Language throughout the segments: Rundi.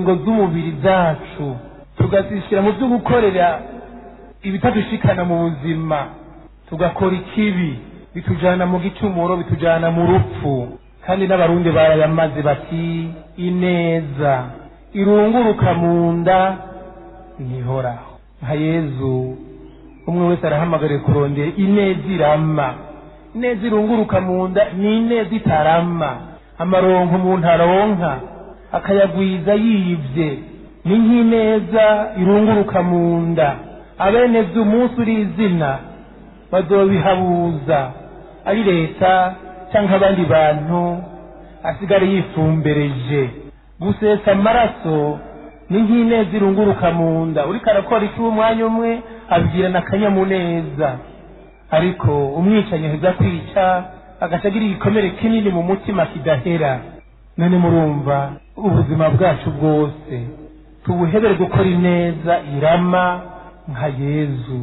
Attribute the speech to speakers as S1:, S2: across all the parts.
S1: Ingingo z'umubiri zacu tukazishyira mu byo gukorera ibitadushikana mu buzima, tugakora ikibi bitujana mu gicumuro, bitujana mu rupfu. Kandi n'Abarundi barayamaze bati: "Ineza irunguruka mu nda ntihoraho." Nka Yezu, umwe wese arahamagariye kurondera ineza irama. Ineza irunguruka mu nda ni ineza itarama. Amaronko umuntu aronka akayagwiza yibye ni nk'ineza irunguruka mu nda. Abenevyo umunsi uri izina bazobihabuza, ari leta cyangwa abandi bantu, asigare yifumbereje. Gusesa amaraso ni nk'ineza irunguruka mu nda. Uriko arakora icyo umwanya umwe abwirana akanyamuneza, ariko umwicanyi aheza kwica agaca agira igikomere kinini mu mutima kidahera. None murumva, ubuzima bwacu bwose tubuhebere gukora ineza irama nka Yezu.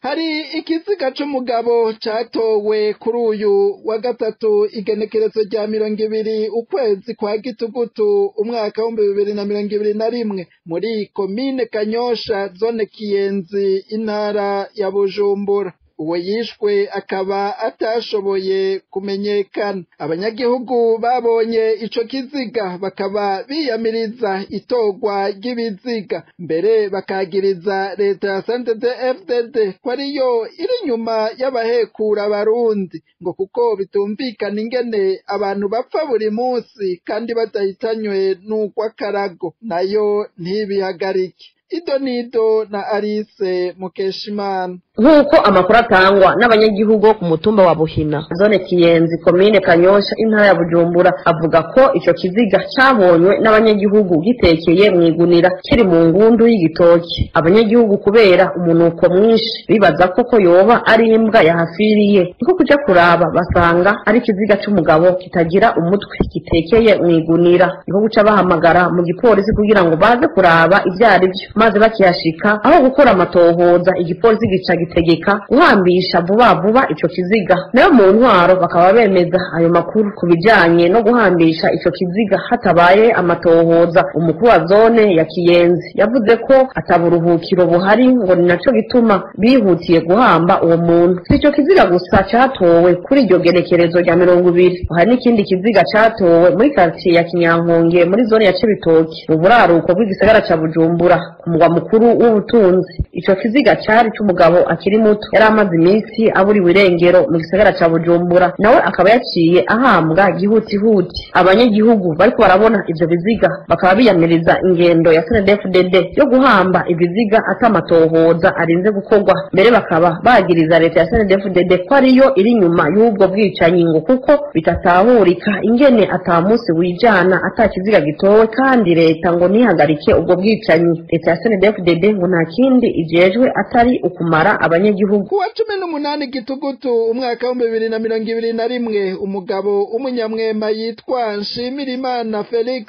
S2: Hari ikiziga c'umugabo catowe kuri uyu wa gatatu, igenekerezo rya 20 ukwezi kwa Gitugutu umwaka w'2021, muri komine Kanyosha, zone Kiyenzi, intara ya Bujumbura. Uwo yishwe akaba atashoboye kumenyekana. Abanyagihugu babonye ico kiziga bakaba biyamiriza itorwa ry'ibiziga, mbere bakagiriza leta ya CNDD-FDD ko ariyo iri inyuma y'abahekura Abarundi, ngo kuko bitumvikana ingene abantu bapfa buri munsi kandi badahitanywe n'urw'akarago, nayo ntibihagarike. Ido nido na Alice Mukeshimana.
S3: Nk'uko amakuru atangwa n'abanyagihugu ku mutumba wa Buhina, zone Kiyenzi, komine Kanyosha, intara ya Bujumbura, avuga ko ico kiziga cabonywe n'abanyagihugu gitekeye mu igunira kiri mu ngundu y'igitoki. Abanyagihugu kubera umunuko mwinshi bibaza ko yoba ari imbwa yahafiriye, niko kuja kuraba basanga ari ikiziga c'umugabo kitagira umutwe gitekeye mu igunira. Niko guca bahamagara mu gipolisi kugira ngo baze kuraba ivyo ari vyo, maze bakihashika, aho gukora amatohoza, igipolisi gica gitegeka guhambisha vuba vuba ico kiziga. Nayo mu ntwaro bakaba bemeza ayo makuru. Ku bijanye no guhambisha ico kiziga hatabaye amatohoza, umukuru wa zone ya Kiyenzi yavuze ko ataburuhukiro buhari, ngo ni naco gituma bihutiye guhamba uwo muntu. Si ico kiziga gusa catowe kuri iryo genekerezo rya 20, hari n'ikindi kiziga catowe muri quartier ya Kinyankonge, muri zone ya Cibitoke, mu buraruko bw'igisagara ca Bujumbura, ku mugwa mukuru w'ubutunzi. Ico kiziga cari c'umugabo akiri muto yari amaze iminsi aburiwe irengero mu gisagara ca Bujumbura, nawe akaba yaciye ahambwa gihutihuti. Abanyagihugu bariko barabona ivyo biziga bakaba biyamiriza ingendo ya CNDD-FDD yo guhamba ibiziga atamatohoza arinze gukorwa, mbere bakaba bagiriza leta ya CNDD-FDD ko ariyo iri inyuma y'ubwo bwicanyi, ngo kuko bitatahurika ingene ata munsi wijana ata kiziga gitowe kandi leta ngo ntihagarike ubwo bwicanyi. Leta ya CNDD-FDD ngo nta kindi ijejwe atari ukumara abanyagihugu.
S2: Kuwa 18 Gitugutu umwaka w'2021, umugabo w'umunyamwema yitwa Nshimirimana Felix,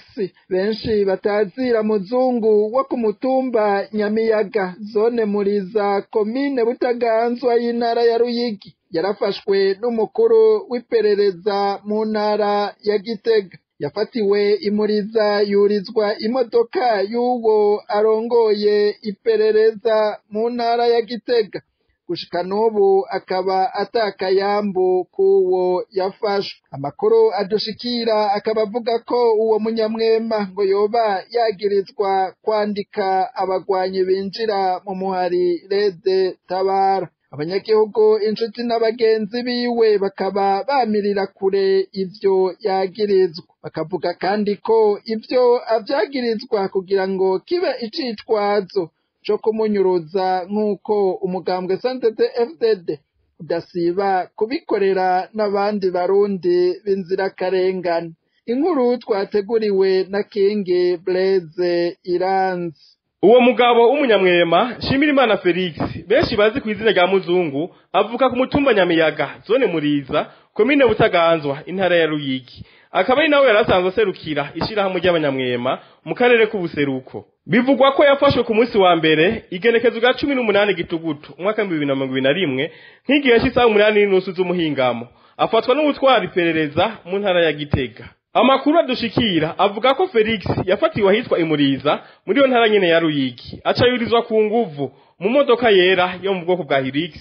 S2: benshi batazira Muzungu, wo ku mutumba Nyamiyaga, zone Muriza, komine Butaganzwa y'intara ya Ruyigi, yarafashwe n'umukuru w'iperereza mu ntara ya Gitega. Yafatiwe imuriza, yurizwa imodoka y'uwo arongoye iperereza mu ntara ya Gitega. Gushika n'ubu akaba atakayambu k'uwo yafashwe. Amakuru adushikira akaba avuga ko uwo munyamwema ngo yoba yagirizwa kwandika abagwanyi binjira mu muhari RED Tabara. Abanyagihugu, inshuti n'abagenzi biwe bakaba bamirira kure ivyo yagirizwa, bakavuga kandi ko ivyo avyagirizwa kugira ngo kibe icitwazo co kumunyuruza, nk'uko umugambwe CNDD-FDD udasiba kubikorera n'abandi Barundi b'inzirakarengane. Inkuru twateguriwe na Kingi Blaise Iranzi.
S4: Uwo mugabo w'umunyamwema Nshimirimana Felix, benshi bazi ku izina rya Muzungu, avuka ku mutumba Nyamiyaga, zone Muriza, komine Butaganzwa, intara ya Ruyigi. Akaba ari nawe yarasanzwe aserukira ishirahamwe ry'abanyamwema mu karere k'ubuseruko. Bivugwa ko yafashwe ku munsi wa mbere, igenekezo rya 18 Gitugutu umwaka w'2021, nk'igihe c'isaha 8:30 z'umuhingamo, afatwa n'ubutwara iperereza mu ntara ya Gitega. Amakuru adushikira avuga ko Felix yafatiwe ahitwa Imuriza muri yo ntara nyene ya Ruyigi, acayurizwa ku nguvu mu modoka yera yo mu bwoko bwa Hilux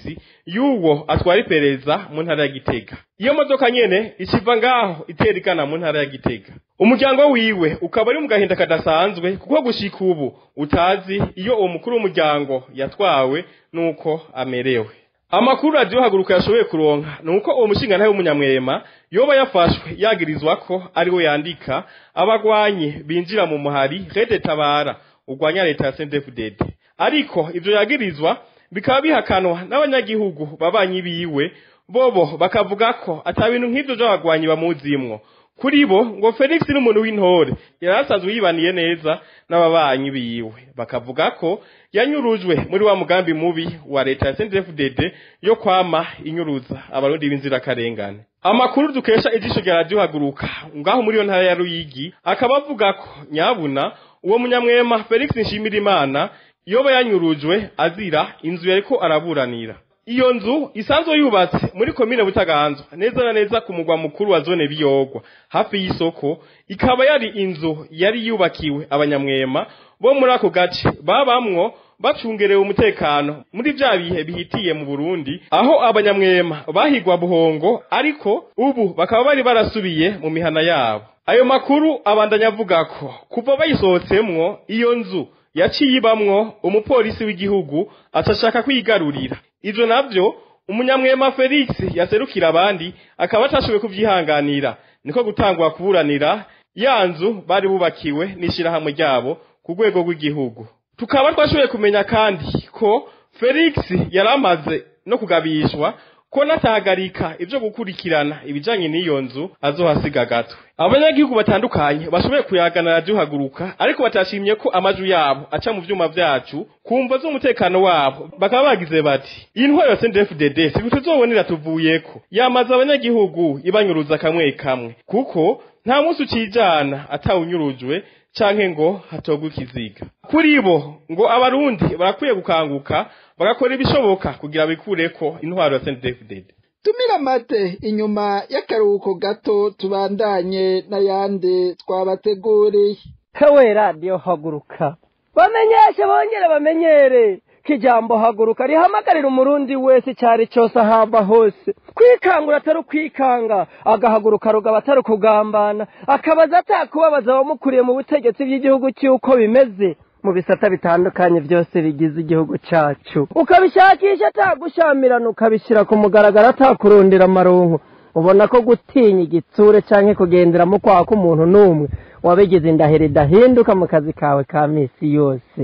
S4: yuwo atwara iperereza mu ntara ya Gitega. Iyo modoka nyene ikiva ngaho iterikana mu ntara ya Gitega. Umuryango wiwe ukaba ari mu gahinda kadasanzwe kuko gushika ubu utazi iyo uwo mukuru w'umuryango yatwawe nuko amerewe. Amakuru Radio Haguruka yashoboye kuronka nuko uwo mushinga ntawe w'umunyamwema yoba yafashwe yagirizwa ko ari we yandika abagwanyi binjira mu muhari Rede Tabara urwanya leta ya CNDD-FDD. Ariko ivyo yagirizwa bikaba bihakanwa n'abanyagihugu babanyi biwe, bobo bakavuga ko ata bintu nk'ivyo vy'abagwanyi bamuzimwo. Kuri bo ngo Felix n'umuntu w'intore yarasanzwe yibaniye neza n'ababanyi biwe, bakavuga ko yanyurujwe muri wa mugambi mubi wa leta ya CNDD-FDD yo kwama inyuruza abarundi b'inzirakarengane. Amakuru dukesha ijisho rya Radio Haguruka ngaho muri yo ntara ya Ruyigi akaba avuga ko nyabuna uwo munyamwema Felix Nshimirimana yoba yanyurujwe azira inzu yariko araburanira. Iyo nzu isanzwe yubatse muri komine Butaganzwa neza na neza ku mugwa mukuru wa zone Biyogwa hafi y'isoko, ikaba yari inzu yari yubakiwe abanyamwema bo muri ako gace babamwo bacungerewe umutekano muri vya bihe bihitiye mu Burundi, aho abanyamwema bahigwa buhongo, ariko ubu bakaba bari barasubiye mu mihana yabo. Ayo makuru abandanya avuga ko kuva bayisohotsemwo iyo nzu yaciye ibamwo umupolisi w'igihugu atashaka kwigarurira. Ivyo navyo umunyamwema Felix yaserukira abandi akaba atashoboye kuvyihanganira, niko gutangwa kuburanira ya nzu bari bubakiwe n'ishirahamwe ryabo ku rwego rw'igihugu. Tukaba twashoboye kumenya kandi ko Felix yaramaze no kugabishwa ko natahagarika ivyo gukurikirana ibijanye n'iyo nzu azohasiga gatwe. Abanyagihugu batandukanye bashoboye kuyagana Radio Haguruka, ariko batashimye ko amajwi yabo aca mu vyuma vyacu kumva z'umutekano wabo, bakaba bagize bati: intwaro ya CNDD-FDD si tuzobonera tuvuyeko, yamaze abanyagihugu ibanyuruza kamwe kamwe, kuko nta munsi ucijana atawunyurujwe canke ngo hatogwe ikiziga. Kuri bo ngo abarundi barakwiye gukanguka bagakora ibishoboka kugira bikureko intwaro ya CNDD-FDD.
S2: Tumira mate inyuma y'akaruhuko gato tubandanye n'ayandi twabateguriye.
S5: Hewe Radio Haguruka, bamenyeshe bongere bamenyere kijambo Haguruka rihamagarira umurundi wese cyari cyose ahamba hose kwikangura atari kwikanga, agahaguruka rugaba atari kugambana, akabaza atakubabaza abamukuriye mu butegetsi bw'igihugu cy'uko bimeze mu bisata bitandukanye byose bigize igihugu cyacu, ukabishakisha atagushamirana, ukabishyira ku mugaragaro atakurundira amaronko. Ubona ko gutinya igitsure canke kugendera mu kwaha k'umuntu n'umwe wabigize indahiro idahinduka mu kazi kawe ka misi yose.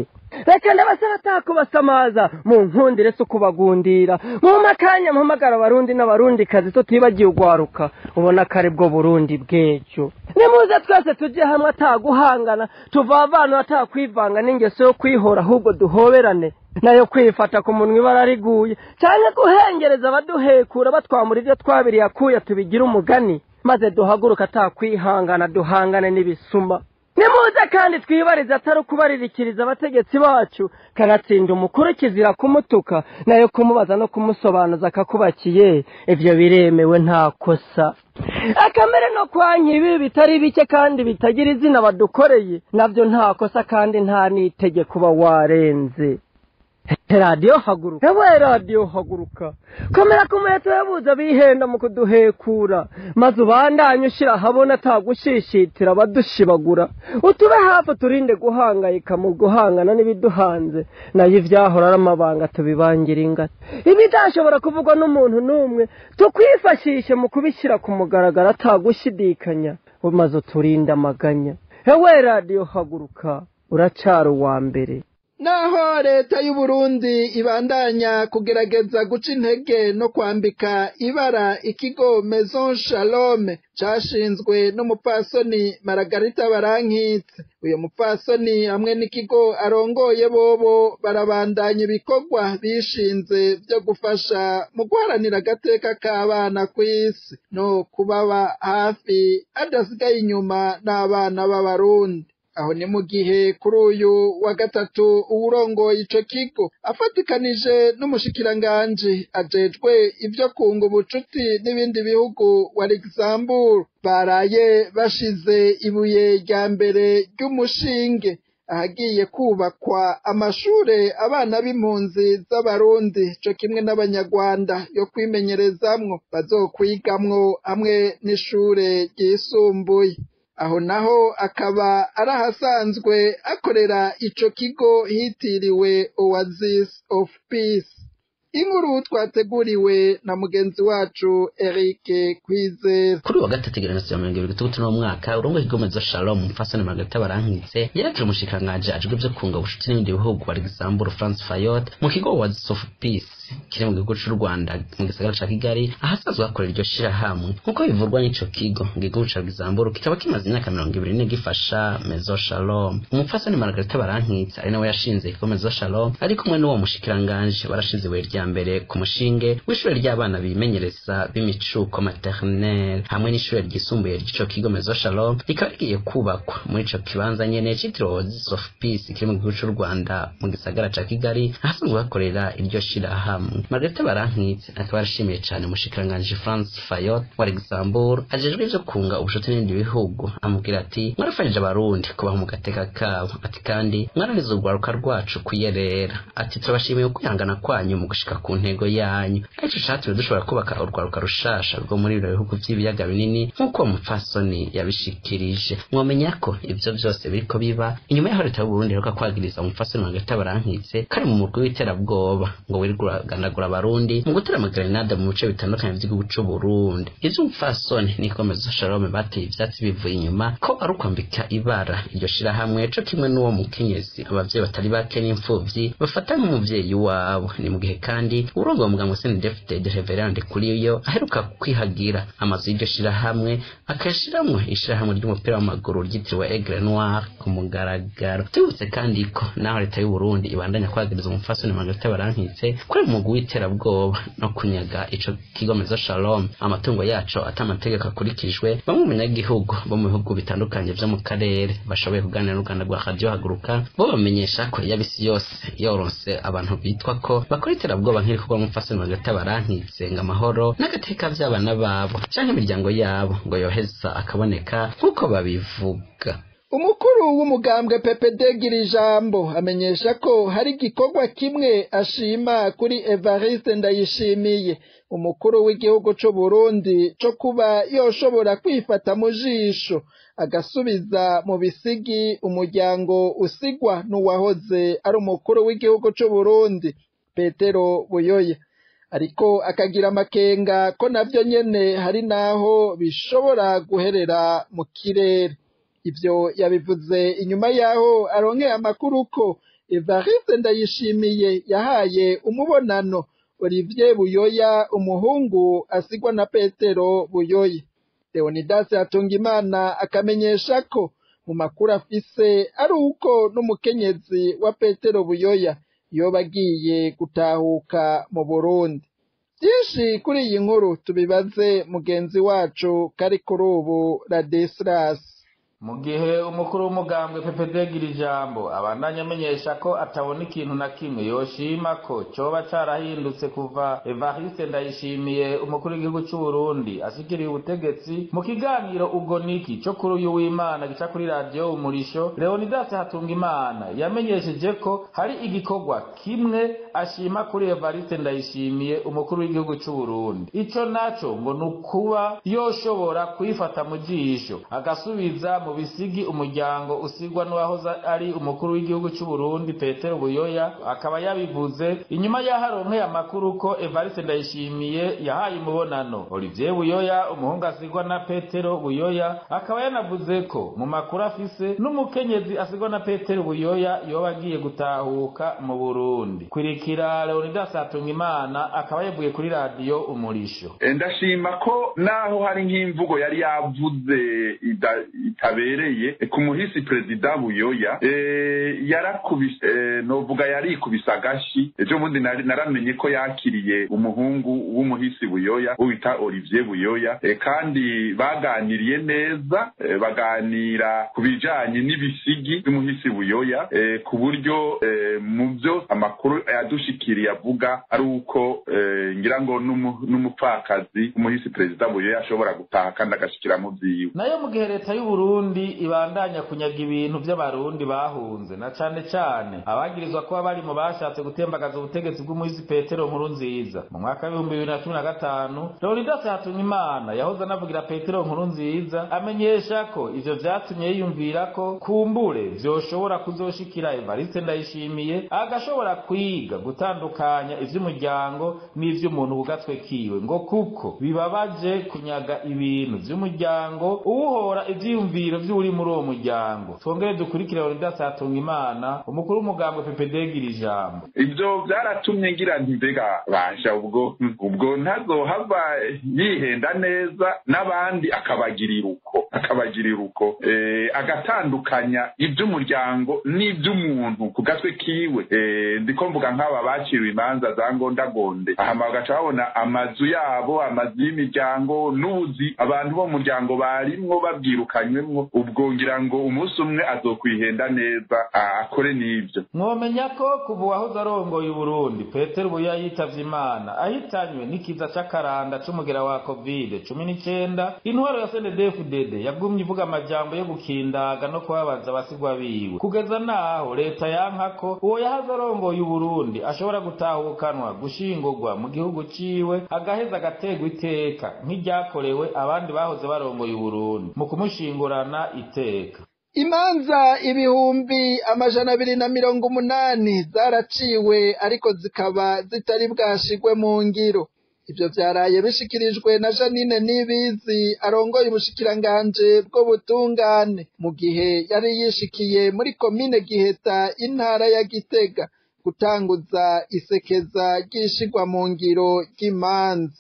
S5: Reka ndabasaba atakubasamaza mu nkundire si ukubagundira, mu makanya mpamagara abarundi n'abarundi kazi tutibagiye ugwaruka, ubona ko aribwo Burundi bw'ejo. Nimuze twese tujye hamwe ataguhangana, tuvavanwe atakwivanga n'ingeso yo kwihora, ahubwo duhoberane nayo kwifata ku munwa ibara riguye, cyane guhengereza abaduhekura batwamura ibyo twabiriye akuya tubigira umugani, maze duhaguruka atakwihangana duhangane n'ibisuma. Nimuze kandi twibarize atari ukubaririkiriza abategetsi bacu, kanatsinda umukuru kizira kumutuka nayo kumubaza no kumusobanuza akakubakiye, ivyo biremewe nta kosa. Akamere no kwanka ibi bitari bike kandi bitagira izina badukoreye navyo nta kosa kandi nta n'itegeko uba warenze. Radio Haguruka, ewe Radio Haguruka, komera ku muheto yabuze bihenda mu kuduhekura, maze ubandanye ushira habona atagushishitira abadushibagura, utube hafi turinde guhangayika mu guhangana n'ibiduhanze, nayo ivyahora ari amabanga tubibangira ingata, ibidashobora kuvugwa n'umuntu n'umwe tukwifashishe mu kubishyira ku mugaragaro atagushidikanya, maze uturinde amaganya. Ewe Radio Haguruka, uracara uwa mbere.
S2: Naho leta y'u Burundi ibandanya kugerageza guca intege no kwambika ibara ikigo Maison Shalom cashinzwe n'umupfasoni Margarita Barankitse, uyo mupfasoni hamwe n'ikigo arongoye bobo barabandanya ibikorwa bishinze byo gufasha mu guharanira agateka k'abana kw'isi no kubaba hafi adasigaye inyuma n'abana b'abarundi. Aho ni mu gihe kuri uyu wa gatatu uwurongoye ico kigo afatikanije n'umushikiranganji ajejwe ivyo kunga ubucuti n'ibindi bihugu wa Luxembourg baraye bashize ibuye rya mbere ry'umushinge ahagiye kubakwa amashure abana b'impunzi z'Abarundi co kimwe n'Abanyarwanda yo kwimenyerezamwo bazokwigamwo hamwe n'ishure ryisumbuye. Aho naho akaba ari ahasanzwe akorera ico kigo hitiriwe Oasis of Peace. Inkuru twateguriwe na mugenzi wacu Eric Kwizera.
S6: Kuri wa gatatu igereranyo ya 2023 n'umwaka urongo ikigo Maison Shalom umupfasoni Margarita Barankitse yarakira umushikiranganji ajejwe ivyo kunga ubucuti n'ibindi bihugu wa Luxembourg France Fayot mu kigo Oasis of Peace kiri mu gihugu c'u Rwanda mu gisagara ca Kigali ahasanzwe hakorera iryo shirahamwe. Nk'uko bivurwa n'ico kigo, igihugu ca Luxembourg kikaba kimaze imyaka 24 gifasha Maison Shalom. Umupfasoni Margarita Barankitse ari nawe yashinze ikigo Maison Shalom ari kumwe n'uwo mushikiranganji barashize ibuye rya mbere ku mushinge w'ishure ry'abana bimenyereza b'imicuko maternelle hamwe n'ishure ryisumbuye ry'ico kigo Maison Shalom rikaba rigiye kubakwa muri ico kibanza nyene citiriwe Oasis of Peace kiri mu gihugu c'u Rwanda mu gisagara ca Kigali ahasanzwe hakorera iryo shirahamwe. Margarita Barankitse akaba yarashimiye cane umushikiranganji France Fayot wa Luxembourg ajejwe ivyo kunga ubucuti n'ibindi bihugu, amubwira ati mwarafashije Abarundi kubaho mu gateka kabo, ati kandi mwararize urwaruka rwacu kuyerera, ati turabashimiye ukwihangana kwanyu mu gushika ku ntego yanyu, ariko catumye dushobora kubaka urwaruka rushasha rwo muri ibyo bihugu vy'ibiyaga binini nk'uko umupfasoni yabishikirije. Mwomenya ko ivyo vyose biriko biba inyuma y'aho leta y'Uburundi iheruka kwagiriza umupfasoni Margarita Barankitse kari mu murwi w'iterabwoba ngo wiriguragandagura Abarundi mu gutera amagrenade mu bice bitandukanye vy'igihugu c'Uburundi. Ivyo umupfasoni n'ikigo Maison Shalom bateye ivyatsi bivuye inyuma ko ari ukwambika ibara iryo shirahamwe co kimwe n'uwo mukenyezi abavyeyi batari bake n'imfuvyi bafata nk'umuvyeyi wabo. Ni mu gihe kandi urongoye umugambwe CNDD-FDD Reverend Kuriyo aheruka kwihagira amazu y'iryo shirahamwe akayashiramwo ishirahamwe ry'umupira w'amaguru ryitiriwe Aigle Noir ku mugaragaro. Tubutse kandi ko naho leta y'u Burundi ibandanya kwagiriza umupfasoni Margarita Barankitse kuri umugwi w'iterabwoba no kunyaga ico kigo Maison Shalom amatungo yaco atamategeko akurikijwe, bamwe mu banyagihugu bo mu bihugu bitandukanye vyo mu karere bashoboye kuganira n'uruganda rwa Radio Haguruka bo bamenyesha ko yabisi yose yoronse abantu bitwa ko bakora iterabwoba nk'irikorwa n'umupfasoni Margarita Barankitse ngo amahoro n'agateka vy'abana babo canke imiryango yabo ngo yoheza akaboneka nk'uko babivuga.
S2: Umukuru w'umugambwe PPD Girijambo amenyesha ko hari igikorwa kimwe ashima kuri Evariste Ndayishimiye umukuru w'igihugu c'u Burundi co kuba yoshobora kwifata mu jisho agasubiza mu bisigi umuryango usigwa n'uwahoze ari umukuru w'igihugu c'u Burundi Petero Buyoya, ariko akagira amakenga ko navyo nyene hari naho bishobora guherera mu kirere. Ivyo yabivuze inyuma yaho aronkeye amakuru ko Evariste Ndayishimiye yahaye umubonano Olivier Buyoya umuhungu asigwa na Petero Buyoya. Leonidas Hatungimana akamenyesha ko mu makuru afise ari uko n'umukenyezi wa Petero Buyoya yoba agiye gutahuka mu Burundi. Byinshi kuri iyi nkuru tubibaze mugenzi wacu kari kuri ubu Ladislas.
S7: Mu gihe umukuru w'umugambwe PPD Girijambo abandanya amenyesha ko atabona ikintu na kimwe yoshima ko coba carahindutse kuva Evariste Ndayishimiye umukuru w'igihugu c'u Burundi ashikiriye ubutegetsi, mu kiganiro Ugoniki co kuri uyu w'Imana gica kuri radio Umurisho, Leonidas Hatungimana yamenyesheje ko hari igikorwa kimwe ashima kuri Evariste Ndayishimiye umukuru w'igihugu c'u Burundi. Ico naco ngo nukuba yoshobora kwifata mu jisho agasubiza mu bisigi umuryango usigwa n'uwahoze ari umukuru w'igihugu c'u Burundi Petero Buyoya. Akaba yabivuze inyuma y'aharonkeye amakuru ko Evariste Ndayishimiye yahaye umubonano Olivier Buyoya umuhungu asigwa na Petero Buyoya. Akaba yanavuze ko mu makuru afise n'umukenyezi asigwa na Petero Buyoya yoba agiye gutahuka mu Burundi. Kwirikira Leonidas Hatungimana akaba yavuye kuri radio Umurisho.
S8: Ndashima ko naho hari nk'imvugo yari yavuze itabereye ku muhisi perezida Buyoya. Yarakubise, novuga yarikubise agashi. Ejo bundi naramenye ko yakiriye umuhungu w'umuhisi Buyoya wita Olivier Buyoya, kandi baganiriye neza, baganira ku bijanye n'ibisigi by'umuhisi Buyoya, ku buryo mu byo amakuru yadushikiriye avuga ari uko ngira ngo n'umupfakazi umuhisi perezida Buyoya ashobora gutaha kandi agashikira mu vyiwe.
S7: Nayo mu gihe leta y'u Burundi ibandanya kunyaga ibintu by'abarundi bahunze, na cane cane abagirizwa kuba bari mu bashatse gutembagaza ubutegetsi bw'umuhisi Petero Nkurunziza mu mwaka w'ibihumbi 2015, Leonidas Hatungimana yahoze anavugira Petero Nkurunziza amenyesha ko ivyo vyatumye yiyumvira ko kumbure vyoshobora kuzoshikira Evariste Ndayishimiye, agashobora kwiga gutandukanya ivy'umuryango n'ivy'umuntu kugatwe kiwe, ngo kuko bibabaje kunyaga ibintu vy'umuryango uwuhora ivyiyumviro vy'uri muri uwo muryango. Twongere dukurikire Leonidas Hatungimana, umukuru w'umugambwe PPD Girijambo.
S8: Ivyo vyaratumye ngira nti mbega basha ubwo ntazohava yihenda neza n'abandi akabagirira uko agatandukanya iby'umuryango n'iby'umuntu ku gatwe kiwe. Ndiko mvuga nk'aba baciriwe imanza za ngondagonde, ahama bagaca babona amazu yabo, amazu y'imiryango n'ubuzi abantu bo mu muryango barimwo babwirukanywemwo, ubwo ngira ngo umunsi umwe azokwihenda neza akore n'ibyo.
S7: Mwomenya ko kuva uwahoze arongoye Uburundi Petero Buyoya yitavye Imana ahitanywe n'ikiza c'akaranda c'umugera wa COVID-19, intwaro ya CNDD-FDD yagumye ivuga amajambo yo gukindaga no kubabaza abasigwa biwe, kugeza naho leta yanka ko uwo yahoze arongoye Uburundi ashobora gutahukanwa gushingurwa mu gihugu ciwe, agaheza agategwa iteka nk'iryakorewe abandi bahoze barongoye Uburundi mu kumushingurana iteka.
S2: Imanza 280,000 zaraciwe ariko zikaba zitari bwashigwe mu ngiro. Ivyo vyaraye bishikirijwe na Janine Nibizi arongoye ubushikiranganje bw'ubutungane mu gihe yari yishikiye muri komine Giheta, intara ya Gitega, gutanguza isekeza ry'ishigwa mu ngiro ry'imanza.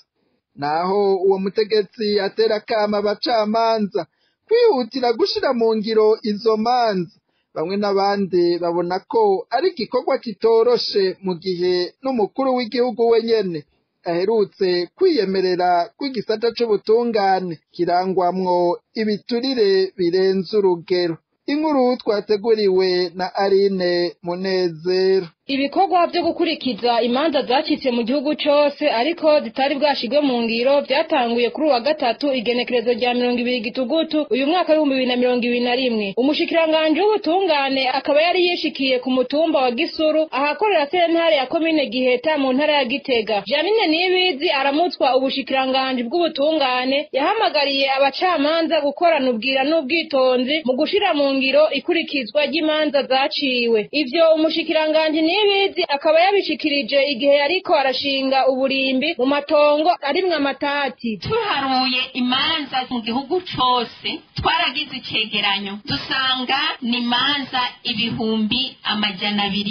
S2: Naho uwo mutegetsi atera kama abacamanza kwihutira gushira mu ngiro izo manza, bamwe n'abandi babona ko ari igikorwa kitoroshe mu gihe n'umukuru w'igihugu wenyene aherutse kwiyemerera kw'igisata c'ubutungane kirangwamwo ibiturire birenze urugero. Inkuru twateguriwe na Aline Munezero.
S9: Ibikorwa byo gukurikiza imanza zacitse mu gihugu cose ariko zitari bwashigwe mu ngiro byatanguye kuri uwa gatatu igenekerezo rya 20 gitugutu uyu mwaka w'ibihumbi 2021. Umushikiranganje w'ubutungane akaba yari yishikiye ku mutumba wa Gisuru ahakorera sentare ya komine Giheta mu ntara ya Gitega. Janine Nibizi aramutswa ubushikiranganje bw'ubutungane yahamagariye abacamanza gukorana ubwira n'ubwitonzi mu gushira mu ngiro ikurikizwa ry'imanza zaciwe. Ivyo umushikiranganje Nibizi akaba yabishikirije igihe yariko arashinga uburimbi mu matongo arimwe amatati.
S10: Tuharuye imanza mu gihugu cose, twaragize icegeranyo dusanga ni imanza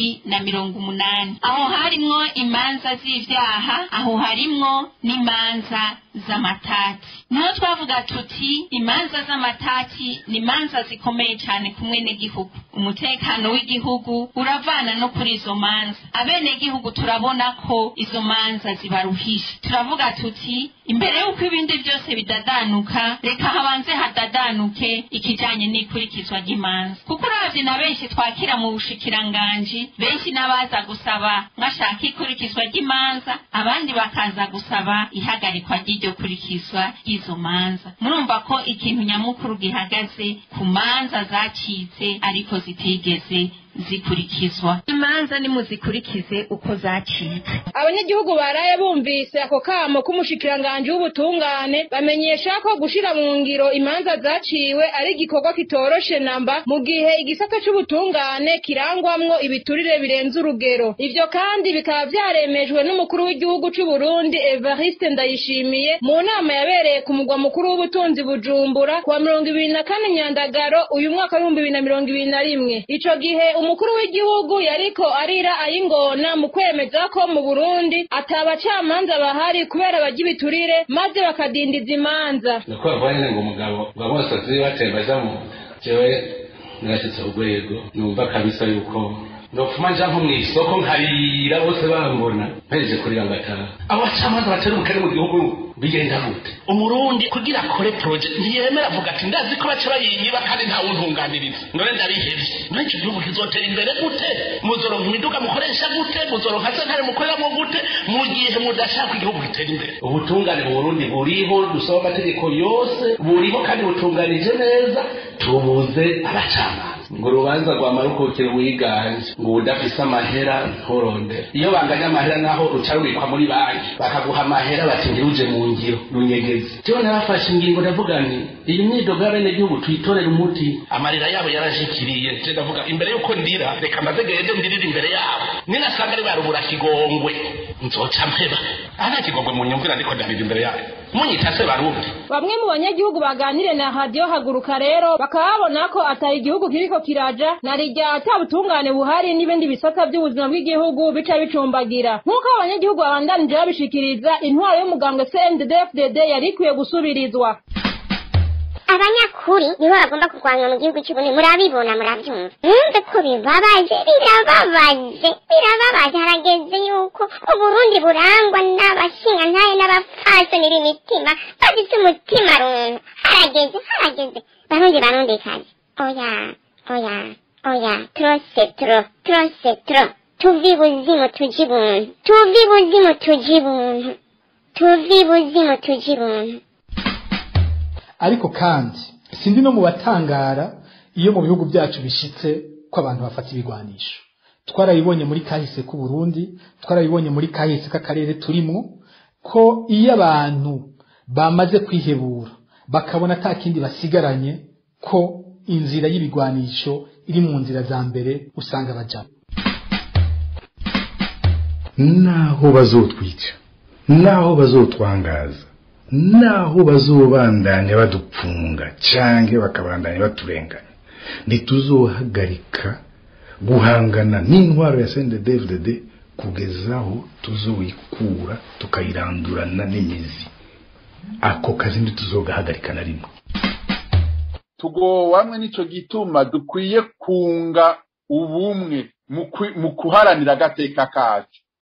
S10: 280,000. Aho harimwo imanza z'ivyaha, aho harimwo n'imanza z'amatati. Niho twavuga tuti imanza z'amatati ni imanza zikomeye cyane ku mwenegihugu. Umutekano w'igihugu uravana no kuri izo manza. Abenegihugu turabona ko izo manza zibaruhisha. Turavuga tuti imbere y'uko ibindi byose bidadanuka, reka habanze hadadanuke ikijanye n'ikurikizwa ry'imanza. Kuko uravye na benshi twakira mu bushikiranganji, benshi n'abaza gusaba mwashaka ikurikizwa ry'imanza, abandi bakaza gusaba ihagarikwa ry'iryo kurikizwa ry'izo manza. Murumva ko ikintu nyamukuru gihagaze ku manza zacitse ariko zitigeze zikurikizwa. Imanza nimuzikurikize uko zacitse.
S9: Abanyagihugu baraye bumvise ako kamo k'umushikiranganje w'ubutungane bamenyesha ko gushira mu ngiro imanza zaciwe ari igikorwa kitoroshe namba mu gihe igisata c'ubutungane kirangwamwo ibiturire birenze urugero. Ivyo kandi bikaba vyaremejwe n'umukuru w'igihugu c'u Burundi Evariste Ndayishimiye mu nama yabereye ku mugwa mukuru w'ubutunzi Bujumbura kuwa 24 Nyandagaro uyu mwaka w'ibihumbi 2021. Ico gihe umukuru w'igihugu yariko arira ayingona mu kwemeza ko mu Burundi atabacamanza bahari kubera bagibiturire maze bakadindiza imanza.
S11: Niko bavanye ngo umugabo ngo bose batembaza mu Jewe narashitse urwego numva kabisa yuko nopfuma nja nko mw'isoko nkarira bose bambona, mpejeje kurira ngataha. Abacamanza batera ubukene mu gihugu bigenda gute?
S12: Umurundi kugira akore projet ntiyemera, avuga ati ndazi ko baca bayinyiba kandi nta wuntunganiriza, none ndabihevye. None ico gihugu kizotera imbere gute? Muzoronka imiduga mukoresha gute? Muzoronka sentare mukoreramo gute mu gihe mudashaka igihugu gitera imbere?
S11: Ubutungane mu Burundi buriho, dusaba amategeko yose buriho kandi butunganije neza, tubuze abacamanza. Ngo urubanza rwamara ukukira wiganje, ngo udafise amahera nturondera. Iyo banganya amahera naho ruca rubikwa muri banki, bakaguha amahera bati ntiruje mu ngiro runyegeze. Jewe narafashe ingingo ndavuga nti iyi myidogo y'abenegihugu tuyitorere umuti.
S12: Amarira yabo yaranshikiriye, je ndavuga imbere yuko ndira reka maze gende ndirire imbere yabo, ninasanga ari barubura kigongwe nzoca mpeba. Aha nta kigongwe munyumvira, ndiko ndarira imbere yabo munyita se Barundi.
S9: Bamwe mu banyagihugu baganire na Radio Haguruka rero bakaba babona ko atari igihugu kiriko kiraja na rijya ata butungane buhari, n'ibindi bisata by'ubuzima bw'igihugu bica bicumbagira. Nk'uko abanyagihugu babandanije babishikiriza, intwaro y'umugambwe CNDD-FDD yari ikwiye gusubirizwa.
S13: Abanyakuri nibo bagomba kurwanywa mu gihugu cy'Uburundi. Murabibona, murabyumva, mwumve ko bibabaje, birababaje, birababaje. Harageze yuko Uburundi burangwa n'abashingantahe n'abapfasoni b'imitima bafite umutima runtu. Harageze, harageze, Barundi, Barundikazi. Oya, oya, oya, trop c'est trop, trop c'est trop. Tuve ibuzimu tuje ibuntu, tuve ibuzimu tuje ibuntu, tuve ibuzimu tuje ibuntu.
S14: Ariko kandi sindi no mu batangara iyo mu bihugu byacu bishitse ko abantu bafata ibigwanisho. Twarabibonye muri kahise k'u Burundi, twarabibonye muri kahise k'akarere turimwo, ko iyo abantu bamaze kwihebura bakabona ata kindi basigaranye, ko inzira y'ibigwanisho iri mu nzira za mbere usanga bajamo.
S15: Naho bazotwica, naho bazotwangaza, naho bazobandanya badupfunga canke bakabandanya baturenganya, ntituzohagarika guhangana n'intwaro ya CNDD-FDD kugeza aho tuzoyikura tukayirandurana n'imizi. Ako kazi ntituzogahagarika na rimwe.
S8: Tugowamwe nico gituma dukwiye kunga ubumwe mu kuharanira agateka kacu.